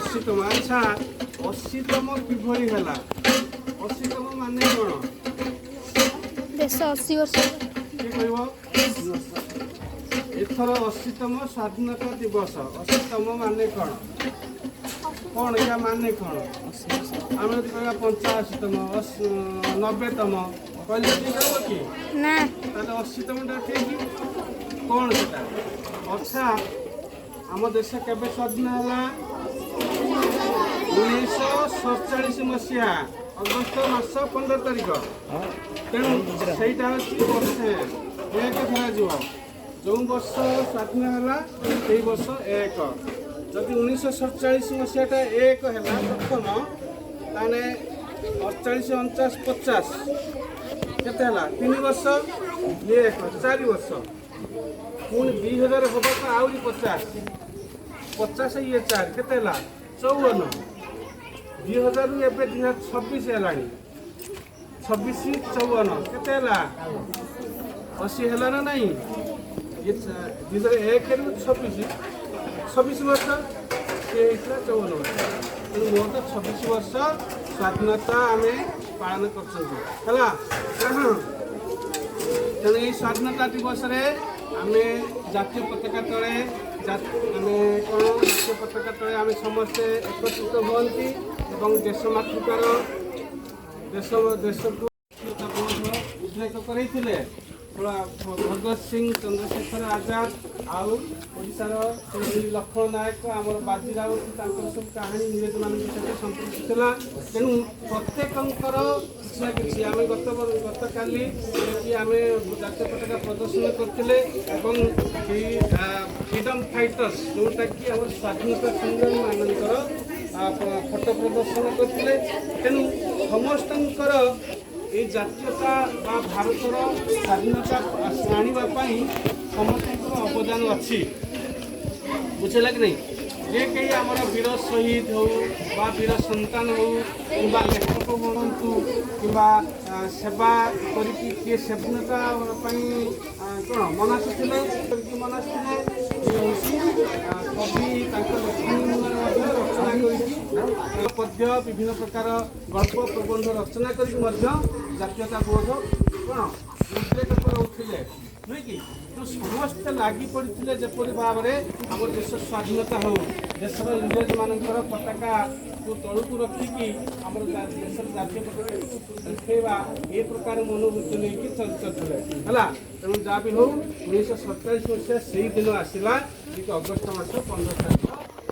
80ତମ। ଆଚ୍ଛା, 80ତମ କିଭଳି ହେଲା? 80ତମ ମାନେ କ'ଣ? ଦେଶ 80 ବର୍ଷ। କିଏ କହିବ? ଏଥର 80ତମ ସ୍ୱାଧୀନତା ଦିବସ। 80ତମ ମାନେ କ'ଣ? କ'ଣ ୟା ମାନେ କ'ଣ? ଆମେ ଯଦି କହିବା 85ତମ, 90ତମ କହିଲେ ଠିକ ହବ କି? ନା। ତାହେଲେ 80ତମଟା ଠିକ କ'ଣ ସେଟା? ଅର୍ଥାତ୍ ଆମ ଦେଶ କେବେ ସ୍ୱାଧୀନ ହେଲା? 1947 ମସିହା ଅଗଷ୍ଟ ମାସ 15 ତାରିଖ। ତେଣୁ ସେଇଟା ହେଉଛି ବର୍ଷେ ଏକ ଧରାଯିବ। ଯେଉଁ ବର୍ଷ ସ୍ୱାଧୀନ ହେଲା, ସେଇ ବର୍ଷ ଏକ। ଯଦି 1947 ମସିହାଟା ଏକ ହେଲା ପ୍ରଥମ, ତାହେଲେ 48, 49, 50 କେତେ ହେଲା? 3 ବର୍ଷ, ଇଏ ଏକ, 4 ବର୍ଷ। ପୁଣି 2000 ହେବାକୁ ଆହୁରି 50, 50 ଇଏ ଚାରି କେତେ ହେଲା? 54। 2000ରୁ ଏବେ 2026 ହେଲାଣି। 26, 54 କେତେ ହେଲା? 80 ହେଲା ନା ନାହିଁ? ଇଏ 2001ରୁ 26, 26 ବର୍ଷ। ସିଏ ହେଇଥିଲା 54 ବର୍ଷ। ତେଣୁ ମୋର ତ 26 ବର୍ଷ ସ୍ୱାଧୀନତା ଆମେ ପାଳନ କରୁଛନ୍ତି। ହେଲା, ତେଣୁ ଏଇ ସ୍ୱାଧୀନତା ଦିବସରେ ଆମେ ଜାତୀୟ ପତାକା ତଳେ ଆମେ କ'ଣ, ଜାତୀୟ ପତାକା ତଳେ ଆମେ ସମସ୍ତେ ଏକତ୍ରିତ ହୁଅନ୍ତି ଏବଂ ଦେଶ ମାତୃକାର ଦେଶକୁ ବୋଧ ଉଦ୍ରେକ କରେଇଥିଲେ ଭଗତ ସିଂ, ଚନ୍ଦ୍ରଶେଖର ଆଜାଦ ଆଉ ଓଡ଼ିଶାର ସେଇ ଲକ୍ଷ୍ମଣ ନାୟକ, ଆମର ବାଜି ରାଉତ, ତାଙ୍କର ସବୁ କାହାଣୀ ଇଂରେଜମାନଙ୍କ ସହିତ ସମ୍ପୃକ୍ତ ଥିଲା। ତେଣୁ ପ୍ରତ୍ୟେକଙ୍କର କିଛି ନା କିଛି ଆମେ ଗତକାଲି ଯେକି ଆମେ ଜାତୀୟ ପତାକା ପ୍ରଦର୍ଶନ କରିଥିଲେ ଏବଂ ଫ୍ରିଡ଼ମ୍ ଫାଇଟର୍ସ, ଯେଉଁଟାକି ଆମର ସ୍ୱାଧୀନତା ସଂଗ୍ରାମୀମାନଙ୍କର ଫଟୋ ପ୍ରଦର୍ଶନ କରିଥିଲେ। ତେଣୁ ସମସ୍ତଙ୍କର ଏଇ ଜାତୀୟତା ବା ଭାରତର ସ୍ୱାଧୀନତା ଆଣିବା ପାଇଁ ସମସ୍ତଙ୍କର ଅବଦାନ ଅଛି। ବୁଝିଲା କି ନାହିଁ? ଯେ କେହି ଆମର ବୀର ଶହୀଦ ହଉ ବା ବୀର ସନ୍ତାନ ହଉ କିମ୍ବା ଲେଖକ ହୁଅନ୍ତୁ କିମ୍ବା ସେବା କରିକି କିଏ ସ୍ୱାଧୀନତା ପାଇଁ କ'ଣ ମନାସିଥିଲେ କରିକି ମନାସିଥିଲେ, ଇଏ ହେଉଛି କବି, ତାଙ୍କ ଲେଖନୀ ମଧ୍ୟ ରଚନା କରିକି ପଦ୍ୟ, ବିଭିନ୍ନ ପ୍ରକାର ଗଳ୍ପ, ପ୍ରବନ୍ଧ ରଚନା କରିକି ମଧ୍ୟ ଜାତୀୟତା ବୋଧ କ'ଣ ଉଦ୍ରେକ କରାଉଥିଲେ, ନୁହେଁ କି? ତ ସମସ୍ତେ ଲାଗି ପଡ଼ିଥିଲେ ଯେପରି ଭାବରେ ଆମ ଦେଶ ସ୍ୱାଧୀନତା ହେଉ, ଦେଶର ଇଂରେଜମାନଙ୍କର ପତାକାକୁ ତଳକୁ ରଖିକି ଆମର ଦେଶର ଜାତୀୟ ପତାକାକୁ ଉଠେଇବା, ଏ ପ୍ରକାର ମନୋବୃତ୍ତି ନେଇକି ଚାଲିଥିଲେ। ହେଲା, ତେଣୁ ଯାହା ବି ହଉ, 1947 ମସିହା ସେଇ ଦିନ ଆସିଲା ଠିକ ଅଗଷ୍ଟ ମାସ 15 ତାରିଖ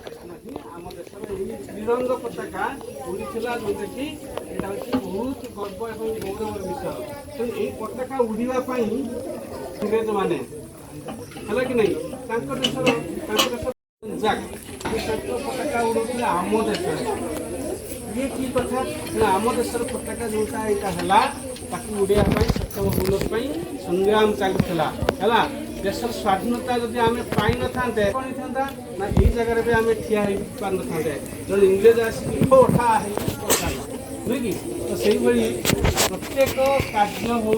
ସେଦିନ ହିଁ ଆମ ଦେଶର ଏଇ ତ୍ରିରଙ୍ଗ ପତାକା ଉଡ଼ିଥିଲା, ଯେଉଁଟାକି ଏଇଟା ହେଉଛି ବହୁତ ଗର୍ବ ଏବଂ ଗୌରବର ବିଷୟ। ତେଣୁ ଏଇ ପତାକା ଉଡ଼ିବା ପାଇଁ ଇଂରେଜମାନେ, ହେଲା କି ନାହିଁ, ତାଙ୍କ ଦେଶ ଯାକ ତାଙ୍କ ପତାକା ଉଡ଼ଉଥିଲେ ଆମ ଦେଶରେ। ଇଏ କି କଥା ନା? ଆମ ଦେଶର ପତାକା ଯେଉଁଟା ଏଇଟା ହେଲା, ତାକୁ ଉଡ଼େଇବା ପାଇଁ ସକ୍ଷମ ହେଉନ ପାଇଁ ସଂଗ୍ରାମ ଚାଲିଥିଲା। ହେଲା, ଦେଶର ସ୍ୱାଧୀନତା ଯଦି ଆମେ ପାଇନଥାନ୍ତେ, କ'ଣ ହେଇଥାନ୍ତା ନା, ଏଇ ଜାଗାରେ ବି ଆମେ ଠିଆ ହେଇପାରିନଥାନ୍ତେ। ଜଣେ ଇଂରେଜ ଆସିକି ଠୋ ଠା ହେଇକି କରିଥାନ୍ତା, ନୁହେଁ କି? ତ ସେଇଭଳି ପ୍ରତ୍ୟେକ କାର୍ଯ୍ୟ ହଉ,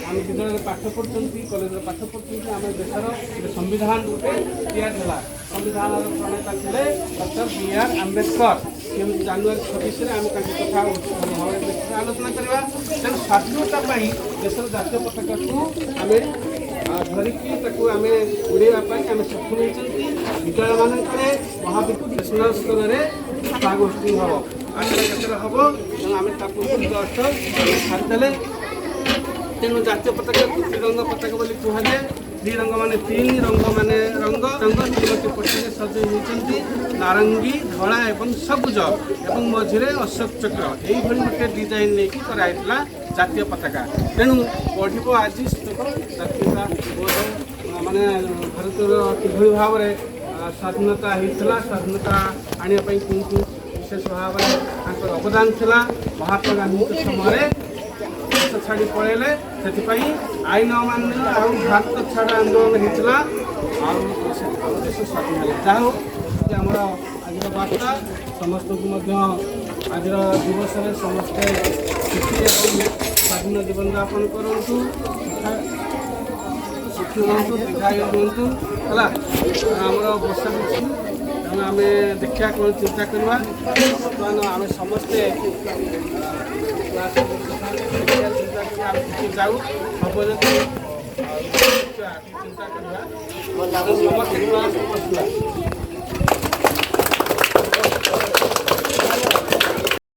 ଆମେ ବିଦ୍ୟାଳୟରେ ପାଠ ପଢ଼ୁଛନ୍ତି, କଲେଜରେ ପାଠ ପଢ଼ୁଛନ୍ତି, ଆମ ଦେଶର ଗୋଟେ ସମ୍ବିଧାନ ଗୋଟେ ତିଆରି ହେଲା। ସମ୍ବିଧାନର ପ୍ରଣେତା ଥିଲେ ଡକ୍ଟର ବି ଆର୍ ଆମ୍ବେଦକର। କେମିତି ଜାନୁଆରୀ 26ରେ ଆମେ ତାଙ୍କ କଥା ଭଲ ଭାବରେ ବିସ୍ତୃତ ଆଲୋଚନା କରିବା। ତେଣୁ ସ୍ୱାଧୀନତା ପାଇଁ ଦେଶର ଜାତୀୟ ପତାକାକୁ ଆମେ ଧରିକି ତାକୁ ଆମେ ଉଡ଼େଇବା ପାଇଁ ଆମେ ସକ୍ଷମ ହେଇଛନ୍ତି। ବିଦ୍ୟାଳୟମାନଙ୍କରେ ମହାବିଦ୍ୟାଳୟ, ନ୍ୟାସନାଲ ସ୍ତରରେ ଫ୍ଲାଗ ହୋଷ୍ଟିଂ ହେବ, 8ଟା କେତେରେ ହେବ। ତେଣୁ ଆମେ ତା ପୂର୍ବରୁ ଜଷ୍ଟ ଛାଡ଼ିଦେଲେ। ତେଣୁ ଜାତୀୟ ପତାକାକୁ ତ୍ରିରଙ୍ଗ ପତାକା ବୋଲି କୁହାଯାଏ। ତ୍ରିରଙ୍ଗ ମାନେ ତିନି ରଙ୍ଗ, ମାନେ ରଙ୍ଗ ରଙ୍ଗ ତିନୋଟି ପଟିରେ ସଜେଇ ହୋଇଛନ୍ତି, ନାରଙ୍ଗୀ, ଧଳା ଏବଂ ସବୁଜ ଏବଂ ମଝିରେ ଅଶୋକ ଚକ୍ର। ଏଇଭଳି ଗୋଟେ ଡିଜାଇନ ନେଇକି କରାହେଇଥିଲା ଜାତୀୟ ପତାକା। ତେଣୁ ବଢ଼ିବ ଆଜି ସେତକ ଜାତୀୟତା ବୋଧ, ମାନେ ଭାରତର କିଭଳି ଭାବରେ ସ୍ୱାଧୀନତା ହେଇଥିଲା, ସ୍ୱାଧୀନତା ଆଣିବା ପାଇଁ କେଉଁ କେଉଁ ବିଶେଷ ଭାବରେ ତାଙ୍କର ଅବଦାନ ଥିଲା। ମହାତ୍ମା ଗାନ୍ଧୀଙ୍କ ସମୟରେ ଦେଶ ଛାଡ଼ି ପଳେଇଲେ, ସେଥିପାଇଁ ଆଇନ ଅମାନ୍ୟ ଆଉ ଭାରତ ଛାଡ଼ ଆନ୍ଦୋଳନ ହେଇଥିଲା ଆଉ ଆମ ଦେଶ ସ୍ୱାଧୀନ ହେଲା। ଯାହା ହଉ, ଏତିକି ଆମର ଆଜିର ବାର୍ତ୍ତା। ସମସ୍ତଙ୍କୁ ମଧ୍ୟ ଆଜିର ଦିବସରେ ସମସ୍ତେ ସୁଖୀ ଏବଂ ସ୍ୱାଧୀନ ଜୀବନଯାପନ କରନ୍ତୁ, ସୁଖୀ ରୁହନ୍ତୁ, ଦୀର୍ଘାୟୁ ରୁହନ୍ତୁ। ହେଲା, ଆମର ବର୍ଷା ବି ଅଛି। ତେଣୁ ଆମେ ଦେଖିବା କ'ଣ ଚିନ୍ତା କରିବା। ବର୍ତ୍ତମାନ ଆମେ ସମସ୍ତେ କ୍ଲାସ୍ ଦେଖିବା, ଚିନ୍ତା କରିବା। ଆମେ ଟିକେ ଯାଉ, ହବ ଯଦି ଆଉ ଦେଖିବା, ଚିନ୍ତା କରିବା। ସମସ୍ତେ କ୍ଲାସ୍ ବସିବା।